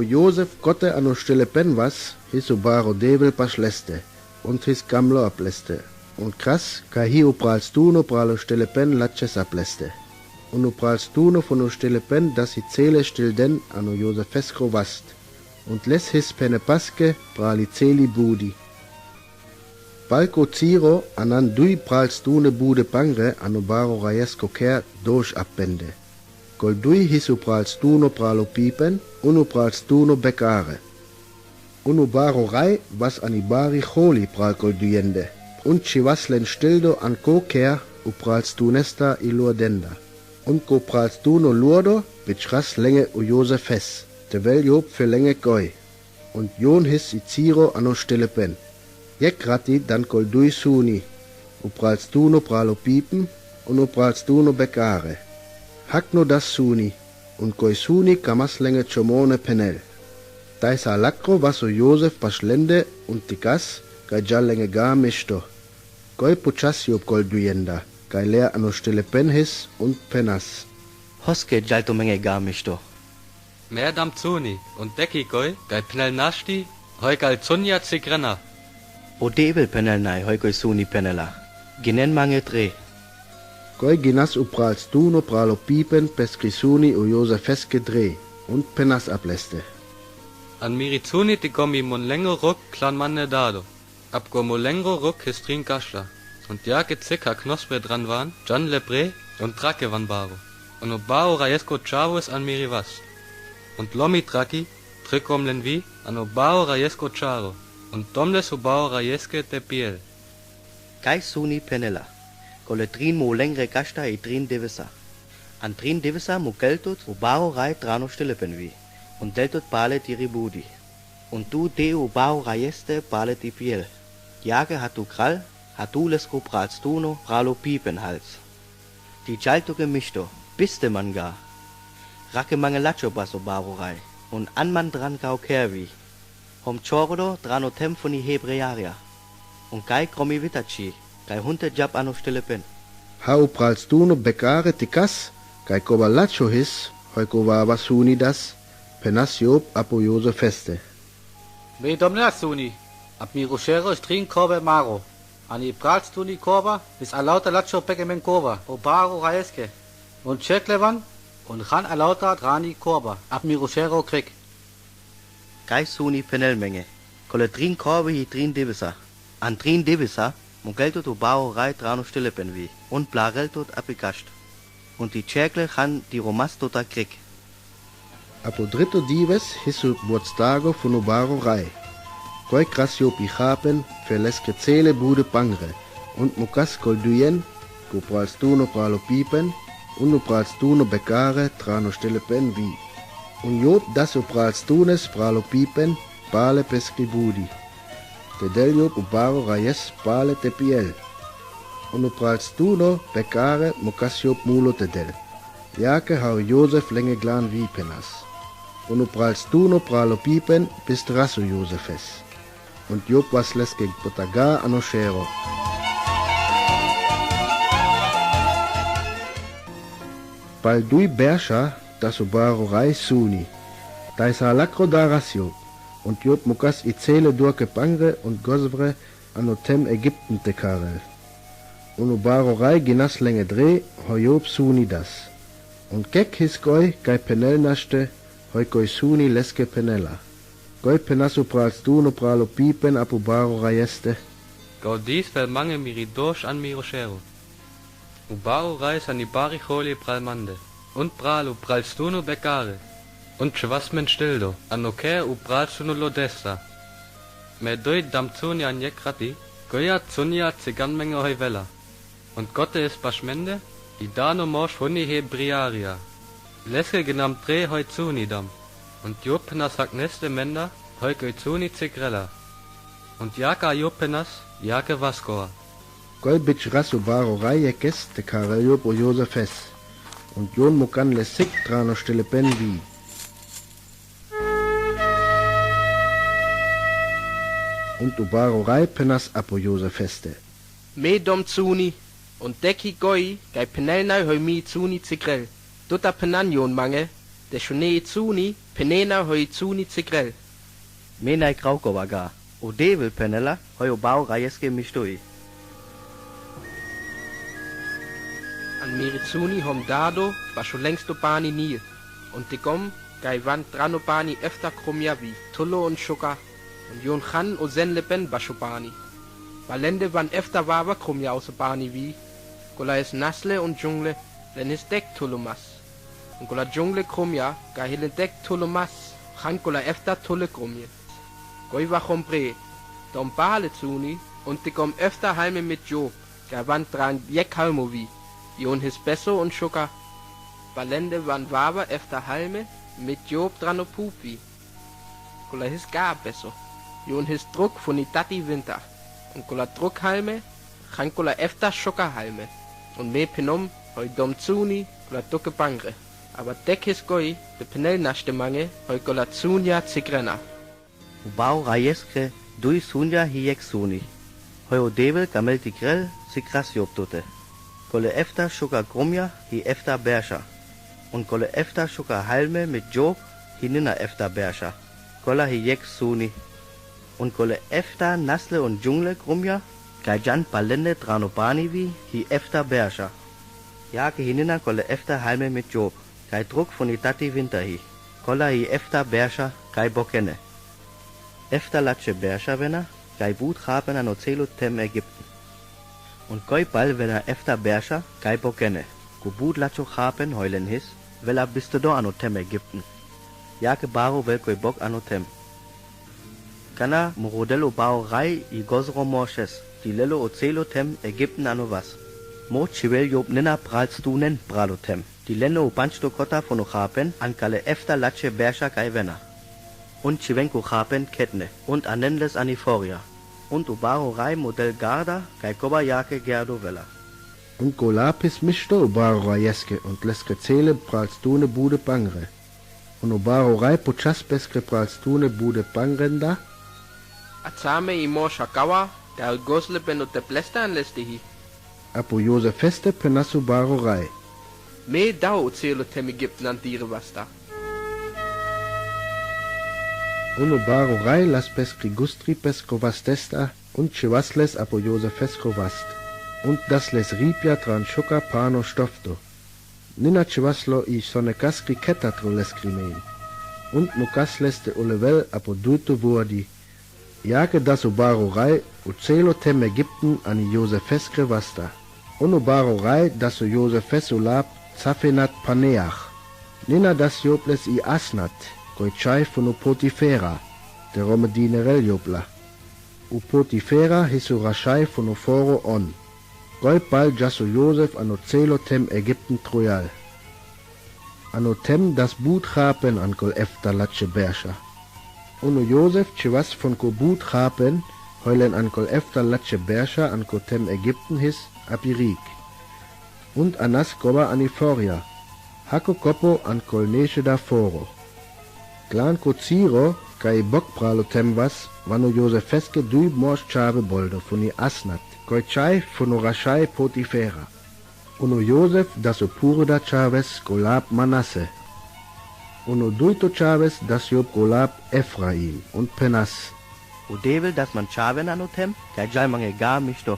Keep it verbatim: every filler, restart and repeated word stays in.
Josef kóte ano Štëlepen was, his u baro Devel paš leste, un his kamlo ap leste, un kras kaj hi u pralstuno pralo Štëlepen lačes ap leste. Un u pralstuno fon u Štëlepen das hi cele Štëlden ano Josefeskro wast, un les his pene paske prali celi budi. Pal ko Ciro anan duj pralstune bude pangre ano baro Rajesko ker doš ap pende. Kol duj his u pralstuno pralo Pipen, un u pralstuno Bekare. Un u baro Raj was ani bari holi pral kol dujende, un či was len štëldo an ko ker u pralstunesta i luodenda. Un ko pralstuno luodo, bič ras lenge u Josefes, te wel Job fe lenge koj. Un jon his i Ciro ano Štëlepen. Jekh rati dan kol duj suni, u pralstuno pralo Pipen, un u pralstuno Bekare. Hakno das suni, un koj suni kamas lenge čomone penel. Taj sa lakro was u Josef paš lende, un ti kas, kaj džal lenge ga mišto. Koj počas Job kol dujenda, kaj lea ano Štëlepen his, un penas: Hoske džal tu menge ga mišto? Me dam cuni, un deki koj, kaj penel našti, hoj kal cunja cigrena. O Devel penel naj, hoj koj suni penela. Ginen mange dre. Koj ginas u pralstuno pralo Pipen peskri suni u Josefeske dre, un penas ap leste: An miri cuni ti gomi mon lengro rok klan mane dado. Ap go mo lengro rok his trin kašta, un jake cik ha knospe dran wan, džan le pre, un trake wan baro. Un u baro Rajesko čavo is an miri wast. Un lomi traki, tri gom len wi, an u baro Rajesko čaro, un dom les u baro Rajeske te piel. Kaj suni penela. Kole trin mo lengre kašta i trin diwisa. An trin diwisa mo keltut u baro Raj drano Štëlepen wi, un deltut pale tiri budi. Un tu de u baro Rajeste pale ti piel. Jake ha tu kral, ha tu lesko pralstuno pralo Pipen hals. Ti džal tu ke mišto, biste man ga. Rake mange lačo bas u baro Raj, un an man dran gao ker wi. Hom čordo drano tem foni Hebrearia. Un kaj gromi witači, kaj hunte džap ano Štëlepen. Ha u pralstuno Bekare ti kas, kaj kova lačo his, hoj kova wa suni das, penas Job ap u Josefeste: Me dom nea suni, ap mi rošero is trin korbe maro. Ani pralstuni korba is alauta lačo peke men korba, u baro Rajeske. Un čekle wan, un han alauta drani korba, ap mi rošero krik. Kaj suni penel menge. Kole trin korbe hi trin diwisa. An trin diwisa mo keltut u baro Raj drano Štëlepen wi, un plareltut ap i kašt. Un ti čekle han ti romastota krik. Ap u drito diwes his u botstago fon u baro Raj. Koj kras Job i hapen fe leske cele bude pangre, un mo kas kol dujen, ko pralstuno pralo Pipen, un u pralstuno Bekare drano Štëlepen wi. Un Job das u pralstunes pralo Pipen pale peskri budi. Te del Job u baro Rajes pale te piel. Un u pralstuno Bekare mo kas Job mulo te del. Jake ha u Josef lenge glan wi penas. Un u pralstuno pralo Pipen bistras u Josefes. Un Job was leske pota ga ano šero. Pal duj berša das u baro Raj suni. Taj sa lakro daras Job. Un Job mo kas i cele doke pangre un gozvre ano tem Egipten te karel. Un u baro Raj ginas lenge dre, hoj Job suni das. Un kek his koj kaj penel našte, hoj koj suni leske penela. Koj penas u pralstuno pralo Pipen ap u baro Rajeste: Gaudis wel mange miri doš an mi rošero. U baro Raj is ani bari holi pral mande, un pral u pralstuno Bekare, un či was men štëldo, ano ker u pralstuno luodesta. Me doj dam cuni an jekh rati, koja cunja cigan menge hoj wela. Un kote is paš mende, i dano moš foni Hebrearia. Leske gnam tre hoj cuni dam. Un Job penas hak neste menda, hoj koj cuni cigrela. Un jaka Job penas, jake waskoła. Koj bič ras u baro Raj jekes te karel Job u Josefes. Un jon mo kan le sik drano Štëlepen wi. Un u baro Raj penas ap u Josefeste: Me dom cuni, un deki koj, kaj penel naj hoj mi cuni cigrel. Tuta penan jon mange, te šunei cuni, Penena hoj i cuni cekrel. Mena i krauko waga. O devel penela hoj o baro rajewske misto i. An miri cuni hom dado basz o lengsto pani Nil. Un te kom, kaj wan drano pani efta kromia wi, tulo un šuka. Un jon chan o zenle pen basz o pani. Balende wan efta wawa kromia oso pani wi, kola hes nasle un dżungle, len hes dek tulo mas. Un kola dżungle kromia, kaj hi len dek tulo mas, chan kola efta tule kromie. Koj wa hombre, dom bale cuni, un te kom efta halme mit Dżob, kaj wan dran jek halmo wi, jon hes beso un šuka. Balende wan wawa efta halme, mit Dżob drano pup wi, kola hes gar beso, jon hes druk foni dati winta. Un kola druk halme, chan kola efta šuka halme. Un me penom hoj dom cuni, kola duke bangre. Awa dek hes koj, de penel našti mange, hoj kola cunja cekrena. O baro rajewske, duj cunja hi jek cuni. Hoj o devel kamel cekrel, cekras job tute. Kole efta šuka kromia, hi efta berša. Un kole efta šuka halme mit Dżob, hi nina efta berša. Kola hi jek cuni. Un kole efta nasle un dżungle kromia, kaj dżan balende drano pani wi, hi efta berša. Jake hi nina kole efta halme mit Dżob, kaj druk foni dati winta hi. Kola hi efta berša, kaj bokene. Efta latsche berša wena, kaj but chapen ano celo tem Egipten. Un koj bal wena efta berša, kaj bokene. Ko but latscho chapen hoj len hes, wela bisto do ano tem Egipten. Jake baro welkoj bok ano tem. Kana mo rodel o baro raj i gozro Moszes, ti lelo o celo tem Egipten ano was. Mo čhiwel job nina pral stunen pralo tem. Ti leno o pańšto kota fono chapen an kale efta latsche berša kaj wena. Un čhiwenko chapen kedne, un anenles ani foria. Un o baro raj mo del garda, kaj koba jake gerdo wela. Un ko lap hes mišto o baro rajewske un leske cele pral stune bude pangre. Un o baro raj počas peske pral stune bude pangrenda. A came i moša kawa, kaj gozle beno te plesta an leste hi. A po Jozefeste penas o baro raj. Me dao o celo tem Egipten an dire wasta. Un o baro raj las peskri gustri pesko wastesta, un čhiwas les a po Jozefesko wast. Un das les ripja tran šuka pano štofto. Nina čhiwas lo i sone kaskri keta tro leskri men. Un mo kas leste olewel a po dujto wodi. Jake das o baro raj, o celo tem Egipten ani Jozefeske wasta. Un o baro raj das o Jozefes o lap Cafenat Paneach. Nina das job les i Asnat, koj čaj fono Potifera, te rome dinerel job la. O Potifera hes o rašaj fono Foro on. Koj bal dżas o Jozef ano celo tem Egipten trujal. Ano tem das but chapen an kol efta latsche berša. Un o Jozef čhiwas fon ko but chapen, hoj len an kol efta latsche berša an ko tem Egipten hes api rik. Un a nas koba ani foria, hako kopo an kol neše da Foro. Tlan ko Ciro, kaj bok pralo tem was, wano Jozefeske duj moš čave boldo foni Asnat, koj čaj fono rašaj Potifera. Un o Jozef das o purda čaves ko lap Manase. Un o dujto čaves das job ko lap Efraim un penas. O devel das man čaven ano tem, kaj džal mange gar mišto.